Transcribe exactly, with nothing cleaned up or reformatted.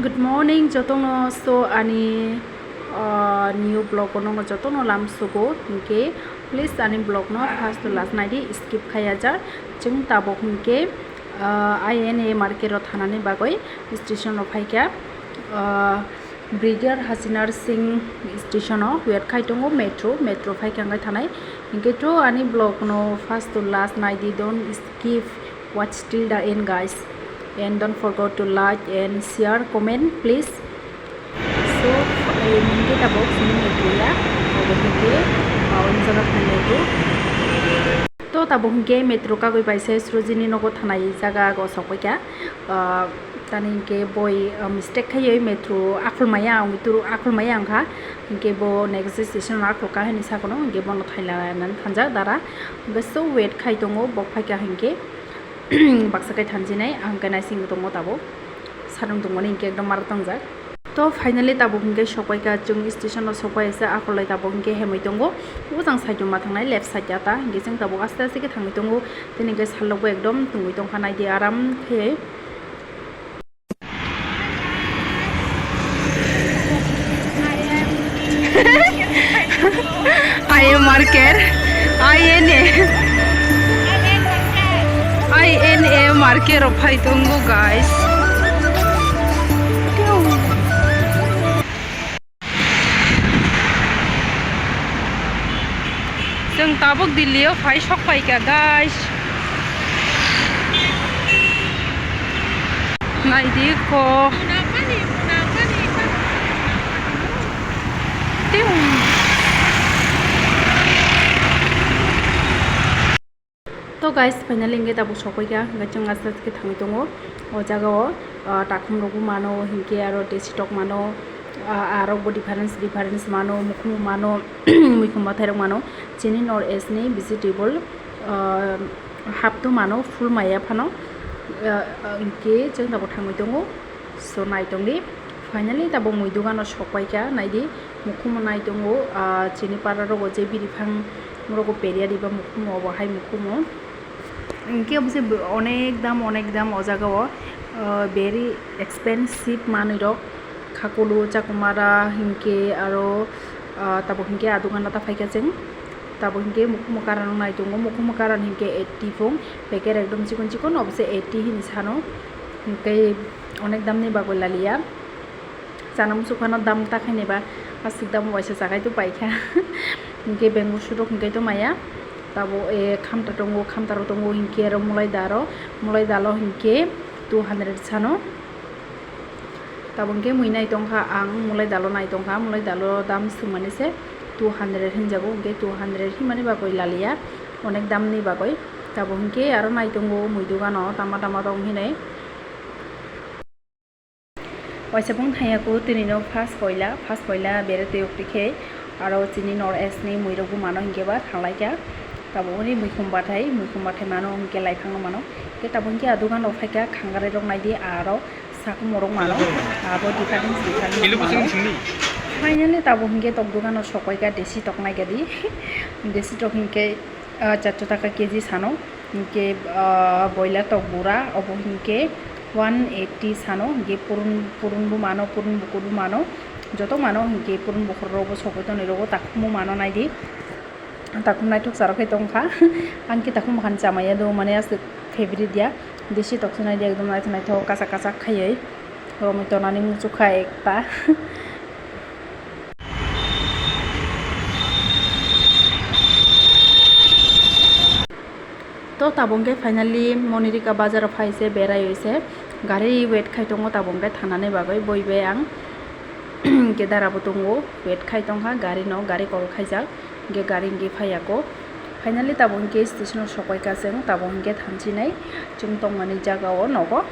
Good morning jotono. So ani, ah, new vlog o nongo jotono lam sugo, hinkhe please ani vlog no first to last naidi, skip khaya ja. Chwng tabuk hinkhe, ah, I N A market o thanani bagwi station o phaikha. Ah, Brigadier Hasina Singh station o wait khai tongo metro, metro phaikha wngkha thanai. Hinkhe to ani vlog no first to last naidi, don't skip, watch till the end, guys, and don't forget to like and share, comment, please. So, eh, hinkhe tabuk sini metro ya, abo hinkhe, ah, o jaga phainai to. To tabuk hinkhe metro kagwi bai se Srojini nogo thanai jaga go sokpaikha. Ah, tani hinkhe boi, ah, mistake khaiwi metro akhol maya wngwi turu, akhol maya wngkha. Hinkhe bo next station akhol kha hwnwi sakono, hinkhe bono thaila nani thanjak dara. Hinkhe so wait khai tongo, bok phaikha hinkhe. Baksa khe thanjinai, ang khe naising tongo tabuk. Sarung tongmani hinkhe ekdom mar tongjak. To finally tabuk hinkhe sokpaikha, chwng station o sokpai se akhol lai tabuk hinkhe hemwi tongo. Bujang side o ma thangnai, left side ya ta hinkhe chwng tabuk aste aste khe thangwi tongo. Tini hinkhe salok bo ekdom tungwi tongkha, naidi aram khe. I am marker, I N A, I N A marker rok phai tongo, guys. Chwng tabuk Delhi o phai sok phaikha, guys. Naidi ko. Tiung. To guys, finally hinkhe tabuk sokpaikha, hinkhe chwng aste aste khe thangwi tongo. O jaga o, ah, takhum rokbo mano, hinkhe aro desi tok mano, ah, arokbo difference difference mano, mukhung mano, muikhum bathai rok mano. Chini North East ni vegetable, ah, hapto mano, full maya phano, ah, hinkhe chwng tabuk thangwi tongo. So, naitongdi, finally tabuk mui dogano sokpaikha, naidi, mukhungmo naitongo, ah, chini para rogo je biri phang rogo peria diba mukhungmo, obo hai mukhungmo. Hinkhe obo se onek dam, onek dam o jaga o, ah, very expensive manwi rok, khakulu, chakumara, hinkhe aro, ah, tabuk hinkhe a dogano ta phaikha chwng. Tabuk hinkhe mukhungmo karan naitongo, mukhungmo karan hinkhe eighty phung, packet ekdom chikon chikon, obo se eighty hini sano. Hinkhe onek damni bagwi laliya. Chana muchuk phano dam ta khaini ba, aswk dam waisa chakai tu paikha. Hinkhe bengbo sudok hinkhe to maya. Tabuk, eh, khamta tongo, khamta rok tongo, hinkhe aro mulai daro, mulai dalo hinkhe two hundred sano. Tabuk hinkhe mui nai tongkha ang, mulai dalo nai tongkha, mulai dalo dam swngmani se two hundred hinjago, hinkhe two hundred hinmani bagwi laliya, onek damni bagwi. Tabuk hinkhe aro nai tongo mui dogano tama tama tong hinwi. Waisa bung thangya ku tini no first poila, first poila bere twi ukti khe aro chini North East ni mui rok bo mano hinkhe ba thanglai kha. Tabuk hwnwi muikhum bathai, muikhum bathai mano hinkhe laiphang no mano. Khe tabuk hinkhe a dogan rok phaikha khangarai rok naidi aro sakhumorok mano, abo difference difference mano. Finally tabuk hinkhe tok dogano sokpaikha desi tok naikha di. Desi tok hinkhe, ah, charso taka K G sano, hinkhe, ah, boiler tok bura obo hinkhe one eighty sano, hinkhe purun, purun bo mano, purun bukur bo mano, joto mano hinkhe purun bukur rok bo sogwi tonwi rogo takhukmo mano naidi. Takhum naithok charok khe tongkha. Ang khe takhum bahan chamaya do, mane aswk favorite ya. Desi toksa naidi ekdom naithok naithok kachak kachak khaiwi. Romwi tonani muchukha ekta. To tabuk khe finally Monirika bazar o phai se berai se gari wait khai tongo, tabuk khe thanani bagwi boi bai ang. Khe dara bo tongo, wait khai tongkha gari no, gari call khaijak. Hinkhe gari hinkhe phaiya kho. Finally tabuk hinkhe station o sokpai kha chwng, tabuk hinkhe thansinai chwng tongmani jaga o nogo.